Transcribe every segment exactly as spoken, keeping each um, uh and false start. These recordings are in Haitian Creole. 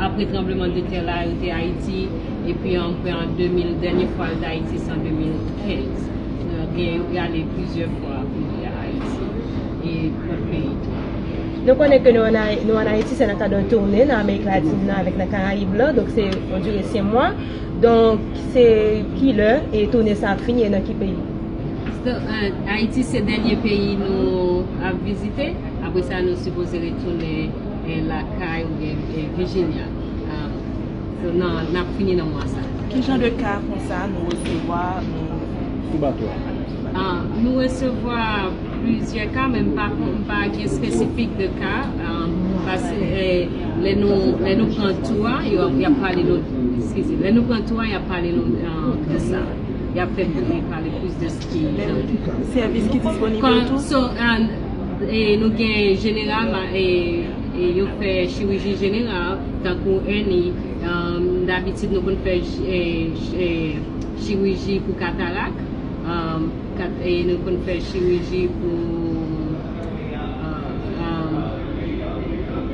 Apre tranbleman de tè la, yo te Ayiti, epi an, an de mil, dènye fwa l te Ayiti, se an de mil kenz. Gen, yo ale plizyè fwa pou yo te Ayiti, e lòt peyi tou. Nou konnen ke nou ann Ay-, nou ann Ayiti, se nan kad yon toune nan Amerik Latin nan avèk nan Karayib la, donk se yon dire senk mwa. Donk, se ki lè e toune sa ap fini e nan ki peyi? Ayiti se dènye peyi nou ap vizite. Apre sa, nou sipoze retounen, eh, lakay oubyen, eh, Virginia. Ah, so, nan, n ap fini nan mwa sa. Ki jan de ka konsa nou resevwa, nou... Sou bato a. Ah, nou resevwa plizyè ka, men m pa, m pa gen espesifik de ka. Ah, paske, eh, lè nou, lè nou pran tou a, yo, y ap pale nou, eskize, lè nou pran tou a, y ap pale nou, ah, de sa. Y ap fè pale plis de ki jan. Sèvis ki disponib yo tou? So, ah, e nou gen jeneral, e, e yo fè chiriji jeneral, tankou èni, um, dabitid nou konn fè, e, e, chiriji pou katarak, um, kat-, e nou konn fè chiriji pou, uh, um,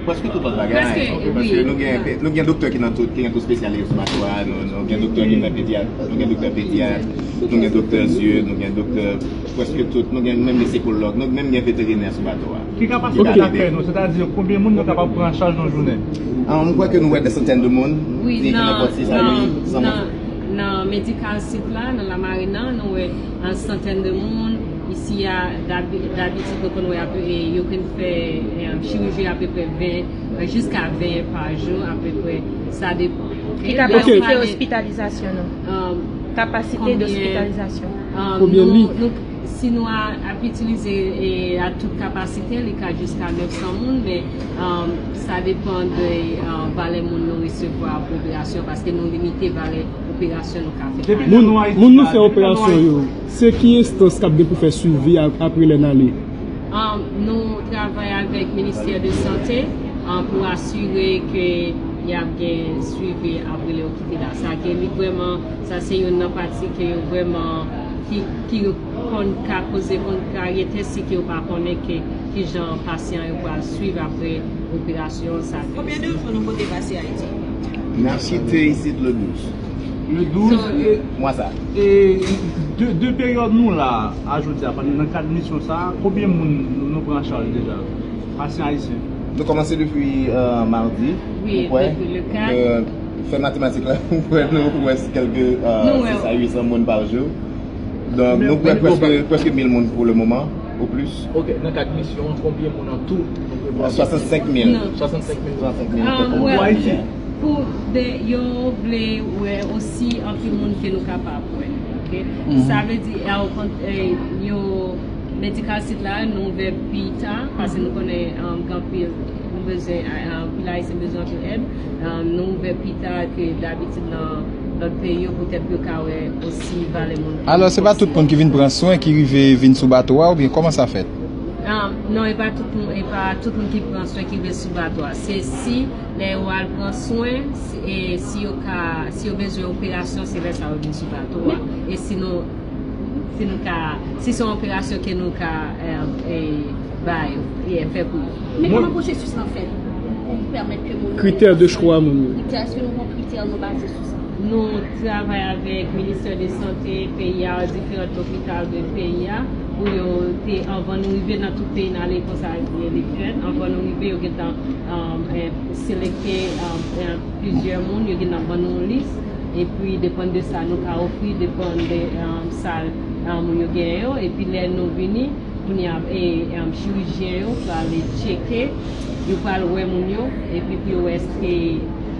Prèske tout lòt bagay, paske, wi, paske nou gen, nou gen doktè ki nan tout, ki gen tout espesyalite sou bato a, nou, nou gen doktè ki fè pedyat, nou gen doktè pedyat, nou gen doktè zye, nou gen doktè prèske tout, nou gen menm de sikològ, nou menm gen veterinè sou bato a. Ki kapasite lakay nou, sètadi konbyen moun nou kapab pran an chaj nan jounen? Ah, m kwè ke nou wè de santèn de moun, wi, ki, ki nan, nan pòt sis a nan, uit san moun. Nan, nan Medical Site la, nan Lamarina, nou wè an santèn de moun. Isi a, dabi-, dabitid, nou konn wè ape, e, yo konn fè, e, chiriji apeprè ven, e, jiska ven pa jou, apeprè. Sa depann. Ki kapasite ospitalizasyon nou? Kapasite dospitalizasyon. Konbyen li? Si nou a, ap itilize, e, a tout kapasite, li ka jiska nèf san moun, men, um, sa depann de, um, valè moun nou resevwa pou operasyon, paske nou limite valè operasyon nou ka fè. Moun, moun nou fè operasyon yo, se ki enstans k ap gen pou fè swivi a, apre lè n ale? Um, nou travay avèk Ministè de Sante, um, pou asire ke y ap gen swivi apre lè yo kite la. Sa ke li vrèman, sa se youn nan pati ke yo vrèman, ki, ki konn ka koze kontraryete si ke yo pa konnen ke kijan pasyan yo pral swiv apre operasyon sa. Konbyen de jou nou pote pase Ayiti? N ap kite isit le douz. Le douz, e, mwa sa. E de, de peryòd nou la a jodi a, pandan nan kad misyon sa, konbyen moun nou, nou pran an chaj deja? Pasyan ayisyen. Nou kòmanse depi, euh, madi. Wi, depi le kat. Fè matematik la, m kwè nou wè kèlke, euh, sis a uit san moun pa jou. Donk, nou pran prèske, prèske mil moun pou le moman, ou plis. Ok, nan kad misyon an, konbyen moun an tou nou prevwa? Swasannsenk mil. Non. Swasannsenk mil. Swasannsenk mil. Ah, pou Ayiti. Pou de, yo vle wè osi anpil moun ke nou kapab wè. Ok? Sa vle di, a, o kont-, e, yo, Medical Site la, nou ouvè pi ta, paske nou konnen, um, gen anpil, nou bezwen, a, a, anpil Ayisyen bezwen anpil èd. Um, nou ouvè pi ta ke dabitid nan lòt peyi yo, poutèt yo ka wè osi valè moun. Alò, se pa tout moun ki vin pran swen ki rive vin sou bato a, oubyen kòman sa fèt? Um, non, e pa tout moun, e pa tout moun ki pran swen ki rive sou bato a. Se si lè yo al pran swen, si, e si yo ka, si yo bezwen operasyon, se lè sa yo vin sou bato a. E si nou, si nou ka, si se yon operasyon ke nou ka, e, e, ba yo, e, fè pou yo. Men kòman pwosesis lan fèt pou pèmèt ke moun yo... Kritè de chwa moun yo. Kritè, èske nou gen kritè nou baze sou sa? Nou travay avèk Ministè de Sante peyi a, diferan lopital de peyi a, pou yo te, anvan nou rive nan tout peyi n ale konsa, li fèt, anvan nou rive, yo gentan, um, e, selekte, um, e, plizyè moun, yo gentan ban nou yon lis, epi depann de sa nou ka ofri, depann de, um, sa, um, moun yo genyen yo, epi lè nou vini, kounye a, e, um, chirijyen yo pral tcheke, yo pral wè moun yo, epi pou yo wè èske,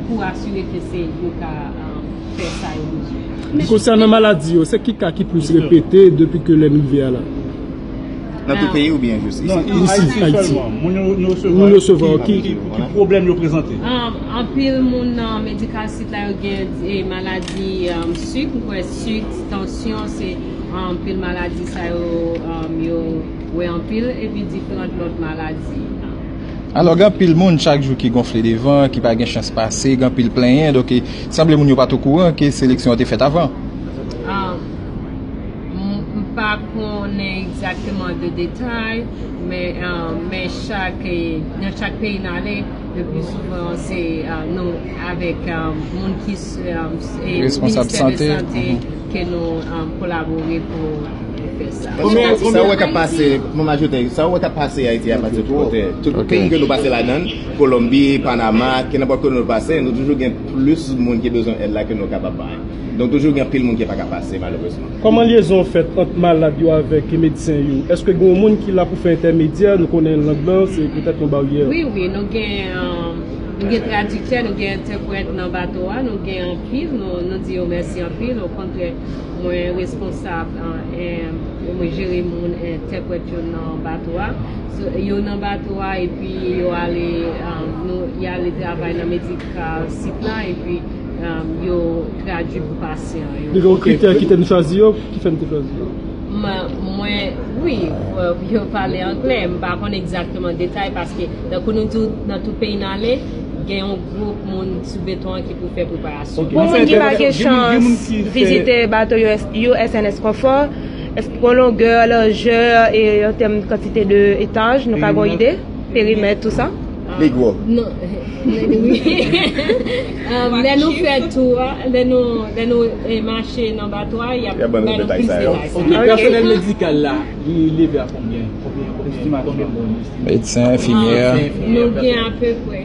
pou asire ke se yo ka, um, fè sa yo bezwen. Konsènan maladi yo, se ki ka ki plis repete depi ke lè n rive a la? Nan tout peyi oubyen jis isi? Non, isi, Ayiti sèlman. Moun yo, nou resevwa, moun yo resevwa ki, ki, ki pwoblèm yo prezante? Um, anpil moun nan Medical Site la yo gen, e, maladi, um, sik, ou kwè sik, tansyon, se, um, anpil maladi sa yo, um, yo wè anpil, epi diferan lòt maladi. Alò, gen anpil moun chak jou ki gonfle devan, ki pa gen chans pase, gen anpil plenyen, donk, e, sanble moun yo pa t okouran ke seleksyon an te fèt avan. Ah, m, m pa konnen egzakteman de detay, men, ah, men chak, e, nan chak peyi n ale, Le pli souvan, se, euh, nou avèk, euh, moun ki s-, euh, s-, e Responsab Ministè de sante. Sante ke nou, euh, kolabore pou fè sa. Sa, sa ou wè k ap pase, pou m ajoute, sa ou wè k ap pase Ayiti a pase tout kote. Tout peyi ke nou pase ladan, Kolonbi, Panama, ke nenpòt kote nou pase, nou toujou gen plis moun ki bezwen èd la ke nou kapab bay. Donk, toujou gen anpil moun ki pa ka pase, malerezman. Kòman lyezon fèt ant malad yo avèk medsen yo? Èske gen yon moun ki la pou fè entèmedyè? Nou konnen lang lan, se petèt yon baryè. Wi, wi, nou gen, um, nou gen tradiktè, nou gen entèprèt nan bato a, nou gen anpil, nou, nou di yo mèsi anpil. Okontrè, mwen responsab, uh, em, mwen jere moun entèprèt yo nan bato a. So, yo nan bato a, epi yo ale, um, nou, y ale travay nan medikal sit la, epi, um, yo tradui pou pasyan yo. Li gen yon kritè ki te nou chwazi yo, ki fè n te chwazi yo? Mwen, mwen, wi, fò yo pale anglè. M pa konn egzakteman detay, paske, tankou nou di w, nan tout peyi n ale, gen yon gwoup moun sou beton an ki pou fè preparasyon. Pou moun ki pa gen chans vizite bato U S, U S N S Comfort, èske gen longè, lajè, e an tèm kantite de etaj, nou ka gen yon ide? Perimèt, tou sa? Li gwo. Non, wi. Um, lè nou fè tou a, lè nou, lè nou, eh, mache nan bato a, y ap ban nou plis detay sa yo. Ok, pèsonèl medikal la, li leve a konbyen? Konbyen, konbyen, konbyen moun? Medsen, enfimyè. Nou gen apeprè.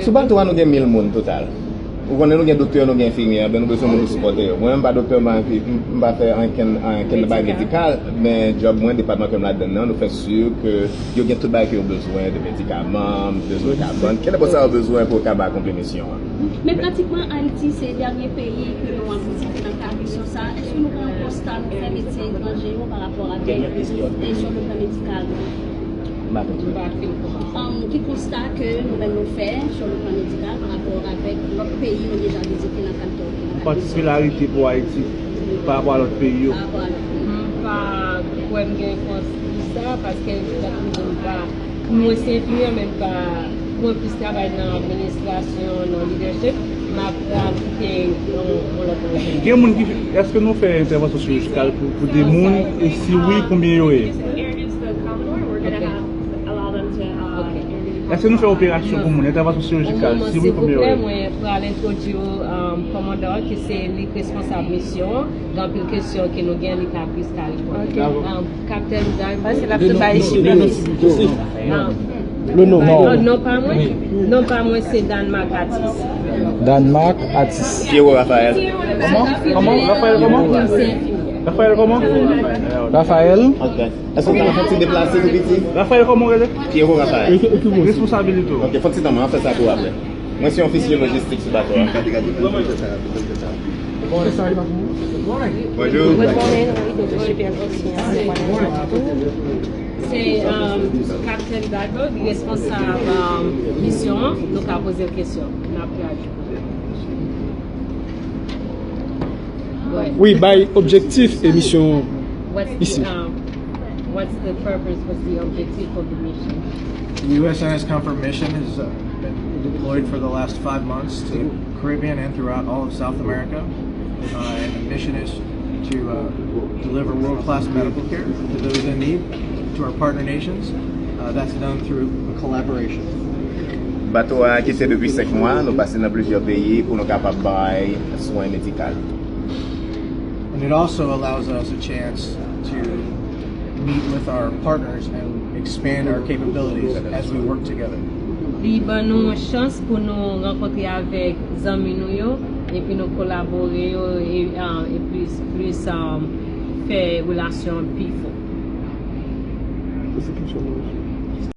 Sou bato a, nou gen mil moun total. Ou konnen nou gen doktè, nou gen enfimyè, ben nou bezwen moun pou sipòte yo. Mwen menm m pa doktè, m pa enfimyè, m pa fè ankenn, ankenn bagay medikal, men djòb mwen, depatman ke m ladann nan, nou fè si ke yo gen tout bagay ke yo bezwen, de medikaman, bezwen kabann, kenenpòt sa yo bezwen pou yo kapab akonpli misyon an. Men pratikman, Ayiti se dènye peyi ke nou ap vizite nan kad misyon sa a. Èske nou gen yon konsta nou fè medsen etranje yo pa rapò avèk, e sou le plan medikal? M pa fin konprann. Um, ki konsta ke nou menm nou fè sou le plan medikal pa rapò avèk lòt peyi nou deja vizite nan kad de, nan kad de... Patikilarite pou Ayiti pa rapò a lòt peyi yo. Pa rapò a lòt peyi. M pa kwè m gen repons pou sa, paske, tankou m di, m pa, mwen se enfimyè, men m pa, mwen plis travay nan administrasyon, nan lidèchip, m ap, ap kite yon, yon lòt moun. Gen moun ki, èske nou fè entèvansyon chirijikal pou, pou de moun, e si wi, konbyen yo ye? Ok. Èske nou fè operasyon pou moun, entèvansyon chirijikal, si wi, konbyen yo ye? Mwen pral entwodui w, um, kòmandan an, ki se li k responsab misyon an. Gen anpil kesyon ke nou gen, li ka plis ka reponn. Ok. Um, Kaptèn Diamond. Paske l ap tou bay chif la, mèsi. Ah. Le nom. Non, non pa mwen. Non pa mwen se Danmark Atis. Danmark Atis. Pierrot Raphaël. Kòman? Kòman? Raphaël kòman? Raphaël kòman? Raphaël. Ok. Èske w ka fè yon ti deplase tou piti? Raphaël kòman w rele? Pierrot Raphaël. Responsabilite w. Ok, fè yon ti tan, mwen fè sa pou w apre. Mwen se yon ofisye lojistik sou bato a. Bonjou. Good morning, wi, de G P S Ocean. Se, um, Kaptèn Dago, li responsab, um, misyon an. Nou ka poze l kesyon. N ap tradui. Wi, bay objektif e misyon an isi. What's the, um, what's the purpose, what's the objective of the mission? The U S N S Comfort mission has, uh, been deployed for the last five months to the Caribbean and throughout all of South America. Uh, and the mission is to, uh, deliver world-class medical care to those in need, to our partner nations. Uh, that's done through a collaboration. Bato a kite depi senk mwa, nou pase nan plizyè peyi pou nou kapab bay swen medikal. And it also allows us a chance to meet with our partners and expand our capabilities as we work together. Li ban nou yon chans pou nou rankontre avèk zanmi nou yo, epi nou kolabore yo, e, ah, e plis, plis, ah, fè relasyon an pi fò.